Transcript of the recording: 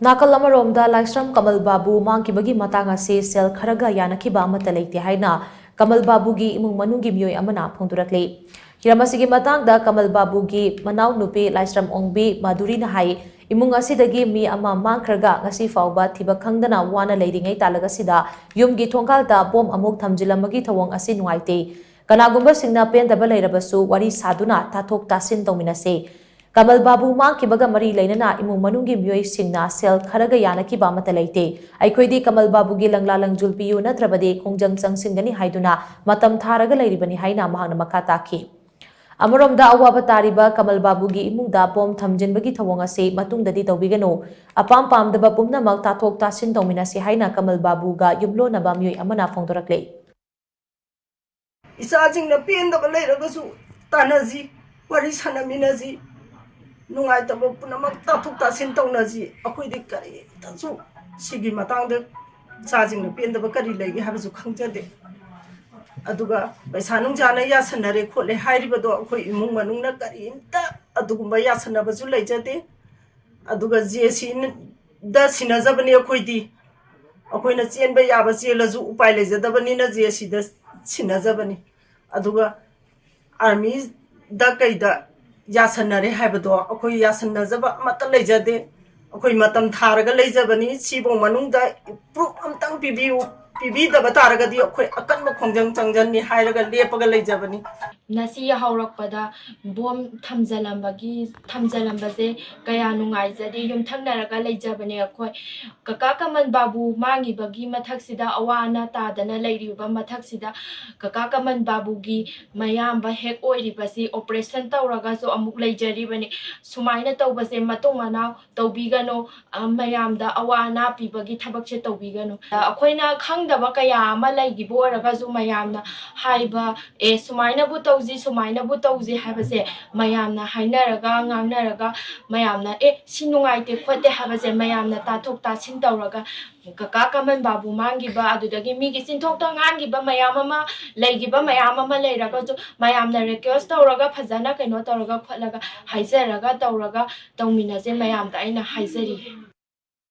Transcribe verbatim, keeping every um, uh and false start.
ꯅꯥꯀꯜ ꯑꯃꯔꯣꯝꯗ ꯂꯥꯏꯁ꯭ꯔꯝ ꯀꯃꯜ ꯕꯥꯕꯨ ꯃꯥꯡꯈꯤꯕꯒꯤ ꯃꯇꯥꯡ ꯑꯁꯤ ꯁꯦꯜ ꯈꯔꯒ ꯌꯥꯅꯈꯤꯕ ꯑꯃꯠꯇ ꯂꯩꯇꯦ ꯍꯥꯏꯅ ꯀꯃꯜ ꯕꯥꯕꯨꯒꯤ ꯏꯃꯨꯡ ꯃꯅꯨꯡꯒꯤ ꯃꯤꯑꯣꯏ ꯑꯃꯅ ꯐꯣꯡꯗꯣꯔꯛꯂꯤ꯫ ꯍꯤꯔꯝ ꯑꯁꯤꯒꯤ ꯃꯇꯥꯡꯗ ꯀꯃꯜ ꯕꯥꯕꯨꯒꯤ ꯃꯅꯥꯎꯅꯨꯄꯤ ꯂꯥꯏꯁ꯭ꯔꯝ ꯑꯣꯡꯕꯤ ꯃꯥꯗꯨꯔꯤꯅ ꯍꯥꯏ, ꯏꯃꯨꯡ ꯑꯁꯤꯗꯒꯤ ꯃꯤ ꯑꯃ ꯃꯥꯡꯈ꯭ꯔꯒ ꯉꯁꯤ ꯐꯥꯎꯕ ꯊꯤꯕ ꯈꯪꯗꯅ ꯋꯥꯅ ꯂꯩꯔꯤꯉꯩ ꯇꯥꯂꯛ ꯑꯁꯤꯗ ꯌꯨꯝꯒꯤ ꯊꯣꯡꯒꯥꯜꯗ ꯕꯣꯝ ꯑꯃꯨꯛ ꯊꯝꯖꯤꯜꯂꯝꯕꯒꯤ ꯊꯧꯑꯣꯡ ꯑꯁꯤ ꯅꯨꯡꯉꯥꯏꯇꯦ꯫ ꯀꯅꯥꯒꯨꯝꯕꯁꯤꯡꯅ ꯄꯦꯟꯗꯕ ꯂꯩꯔꯕꯁꯨ ꯋꯥꯔꯤ ꯁꯥꯗꯨꯅ ꯇꯥꯊꯣꯛ ꯇꯥꯁꯤꯟ ꯇꯧꯃꯤꯟꯅꯁꯦ꯫ ꯀꯃꯜ ꯕꯥꯕꯨ ꯃꯥꯡꯈꯤꯕꯒ ꯃꯔꯤ ꯂꯩꯅꯅ ꯏꯃꯨꯡ ꯃꯅꯨꯡꯒꯤ ꯃꯤꯑꯣꯏꯁꯤꯡꯅ ꯁꯦꯜ ꯈꯔꯒ ꯌꯥꯅꯈꯤꯕ ꯑꯃꯠꯇ ꯂꯩꯇꯦ꯫ ꯑꯩꯈꯣꯏꯗꯤ ꯀꯃꯜ ꯕꯥꯕꯨꯒꯤ ꯂꯪꯂꯥ ꯂꯪꯖꯨꯜ ꯄꯤꯌꯨ ꯅꯠꯇ꯭ꯔꯕꯗꯤ ꯈꯣꯡꯖꯪ ꯆꯪꯁꯤꯟꯒꯅꯤ ꯍꯥꯏꯗꯨꯅ ꯃꯇꯝ ꯊꯥꯔꯒ ꯂꯩꯔꯤꯕꯅꯤ ꯍꯥꯏꯅ ꯃꯍꯥꯛꯅ ꯃꯈꯥ ꯇꯥꯈꯤ꯫ ꯑꯃꯔꯣꯝꯗ ꯑꯋꯥꯕ ꯇꯥꯔꯤꯕ ꯀꯃꯜ ꯕꯥꯕꯨꯒꯤ ꯏꯃꯨꯡꯗ ꯕꯣꯝ ꯊꯝꯖꯤꯟꯕꯒꯤ ꯊꯧꯑꯣꯡ ꯑꯁꯤ ꯃꯇꯨꯡꯗꯗꯤ ꯇꯧꯕꯤꯒꯅꯨ꯫ ꯑꯄꯥꯝ ꯄꯥꯝꯗꯕ ꯄꯨꯝꯅꯃꯛ ꯇꯥꯊꯣꯛ ꯇꯥꯁꯤꯟ ꯇꯧꯃꯤꯟꯅꯁꯤ ꯍꯥꯏꯅ ꯀꯃꯜ ꯕꯥꯕꯨꯒ ꯌꯨꯝꯂꯣꯟꯅꯕ ꯃꯤꯑꯣꯏ ꯑꯃꯅ ꯐꯣꯡꯗꯣꯔꯛꯂꯤ꯫ ꯏꯆꯥꯁꯤꯡꯅ ꯄꯦꯟꯗꯕ ꯂꯩꯔꯒꯁꯨ ꯇꯥꯟꯅꯁꯤ, ꯋꯥꯔꯤ ꯁꯥꯟꯅꯃꯤꯟꯅꯁꯤ, ꯅꯨꯡꯉꯥꯏꯇꯕ ꯄꯨꯝꯅꯃꯛ ꯇꯥꯊꯣꯛ ꯇꯥꯁꯤꯟ ꯇꯧꯅꯁꯤ꯫ ꯑꯩꯈꯣꯏꯗꯤ ꯀꯔꯤꯝꯇꯁꯨ ꯁꯤꯒꯤ ꯃꯇꯥꯡꯗ ꯏꯆꯥꯁꯤꯡꯅ ꯄꯦꯟꯗꯕ ꯀꯔꯤ ꯂꯩꯒꯦ ꯍꯥꯏꯕꯁꯨ ꯈꯪꯖꯗꯦ꯫ ꯑꯗꯨꯒ ꯄꯩꯁꯥ ꯅꯨꯡꯁꯥꯅ ꯌꯥꯁꯟꯅꯔꯦ ꯈꯣꯠꯂꯦ ꯍꯥꯏꯔꯤꯕꯗꯣ ꯑꯩꯈꯣꯏ ꯏꯃꯨꯡ ꯃꯅꯨꯡꯅ ꯀꯔꯤꯝꯇ ꯑꯗꯨꯒꯨꯝꯕ ꯌꯥꯁꯟꯅꯕꯁꯨ ꯂꯩꯖꯗꯦ꯫ ꯑꯗꯨꯒ ꯖꯦ ꯁꯤꯗ ꯁꯤꯟꯅꯖꯕꯅꯤ ꯑꯩꯈꯣꯏꯗꯤ꯫ ꯑꯩꯈꯣꯏꯅ ꯆꯦꯟꯕ ꯌꯥꯕ ꯆꯦꯜꯂꯁꯨ ꯎꯄꯥꯏ ꯂꯩꯖꯗꯕꯅꯤꯅ ꯖꯦ ꯁꯤꯗ ꯁꯤꯟꯅꯖꯕꯅꯤ꯫ ꯑꯗꯨꯒ ꯑꯥꯔꯃꯤꯗ ꯀꯩꯗ ꯌꯥꯁꯟꯅꯔꯦ ꯍꯥꯏꯕꯗꯣ ꯑꯩꯈꯣꯏ ꯌꯥꯁꯟꯅꯖꯕ ꯑꯃꯠꯇ ꯂꯩꯖꯗꯦ꯫ ꯑꯩꯈꯣꯏ ꯃꯇꯝ ꯊꯥꯔꯒ ꯂꯩꯖꯕꯅꯤ꯫ ꯁꯤꯐꯧ ꯃꯅꯨꯡꯗ ꯄ꯭ꯔꯨꯐ ꯑꯝꯇꯪ ꯄꯤꯕꯤꯌꯨ, ꯄꯤꯕꯤꯗꯕ ꯇꯥꯔꯒꯗꯤ ꯑꯩꯈꯣꯏ ꯑꯀꯟꯕ ꯈꯣꯡꯖꯪ ꯆꯪꯖꯟꯅꯤ ꯍꯥꯏꯔꯒ ꯂꯦꯞꯄꯒ ꯂꯩꯖꯕꯅꯤ꯫ ꯉꯁꯤ ꯍꯧꯔꯛꯄꯗ ꯕꯣꯝ ꯊꯝꯖꯜꯂꯝꯕꯒꯤ ꯊꯝꯖꯜꯂꯝꯕꯁꯦ ꯀꯌꯥ ꯅꯨꯡꯉꯥꯏꯖꯗꯦ꯫ ꯌꯨꯝꯊꯪꯅꯔꯒ ꯂꯩꯖꯕꯅꯦ ꯑꯩꯈꯣꯏ꯫ ꯀꯀꯥ ꯀꯃꯟ ꯕꯥꯕꯨ ꯃꯥꯡꯉꯤꯕꯒꯤ ꯃꯊꯛꯁꯤꯗ ꯑꯋꯥ ꯑꯅꯥ ꯇꯥꯗꯅ ꯂꯩꯔꯤꯕ ꯃꯊꯛꯁꯤꯗ ꯀꯀꯥ ꯀꯃꯟ ꯕꯥꯕꯨꯒꯤ ꯃꯌꯥꯝꯕ ꯍꯦꯛ ꯑꯣꯏꯔꯤꯕꯁꯤ ꯑꯣꯄꯔꯦꯁꯟ ꯇꯧꯔꯒꯁꯨ ꯑꯃꯨꯛ ꯂꯩꯖꯔꯤꯕꯅꯤ꯫ ꯁꯨꯃꯥꯏꯅ ꯇꯧꯕꯁꯦ ꯃꯇꯨꯡ ꯃꯅꯥꯎ ꯇꯧꯕꯤꯒꯅꯨ꯫ ꯑ, ꯃꯌꯥꯝꯗ ꯑꯋꯥ ꯑꯅꯥ ꯄꯤꯕꯒꯤ ꯊꯕꯛꯁꯦ ꯇꯧꯕꯤꯒꯅꯨ꯫ ꯑ, ꯑꯩꯈꯣꯏꯅ ꯈꯪꯗꯕ ꯀꯌꯥ ꯑꯃ ꯂꯩꯈꯤꯕ ꯑꯣꯏꯔꯒꯁꯨ ꯃꯌꯥꯝꯅ ꯍꯥꯏꯕ, "ꯑꯦ, ꯁꯨꯃꯥꯏꯅꯕꯨ ꯇꯧꯁꯤ, ꯁꯨꯃꯥꯏꯅꯕꯨ ꯇꯧꯁꯤ" ꯍꯥꯏꯕꯁꯦ ꯃꯌꯥꯝꯅ ꯍꯥꯏꯅꯔꯒ, ꯉꯥꯡꯅꯔꯒ, ꯃꯌꯥꯝꯅ, "ꯑꯦ, ꯁꯤ ꯅꯨꯡꯉꯥꯏꯇꯦ ꯈꯣꯠꯇꯦ" ꯍꯥꯏꯕꯁꯦ ꯃꯌꯥꯝꯅ ꯇꯥꯊꯣꯛ ꯇꯥꯁꯤꯟ ꯇꯧꯔꯒ, ꯀꯀꯥ ꯀꯃꯟ ꯕꯥꯕꯨ ꯃꯥꯡꯈꯤꯕ, ꯑꯗꯨꯗꯒꯤ ꯃꯤꯒꯤ ꯆꯤꯟꯊꯣꯛꯇ ꯉꯥꯡꯈꯤꯕ ꯃꯌꯥꯝ ꯑꯃ ꯂꯩꯈꯤꯕ ꯃꯌꯥꯝ ꯑꯃ ꯂꯩꯔꯒꯁꯨ ꯃꯌꯥꯝꯅ ꯔꯤꯀ꯭ꯋꯦꯁ ꯇꯧꯔꯒ, ꯐꯖꯅ ꯀꯩꯅꯣ ꯇꯧꯔꯒ ꯈꯣꯠꯂꯒ, ꯍꯥꯏꯖꯔꯒ ꯇꯧꯔꯒ ꯇꯧꯃꯤꯟꯅꯁꯦ ꯃꯌꯥꯝꯗ ꯑꯩꯅ ꯍꯥꯏꯖꯔꯤ꯫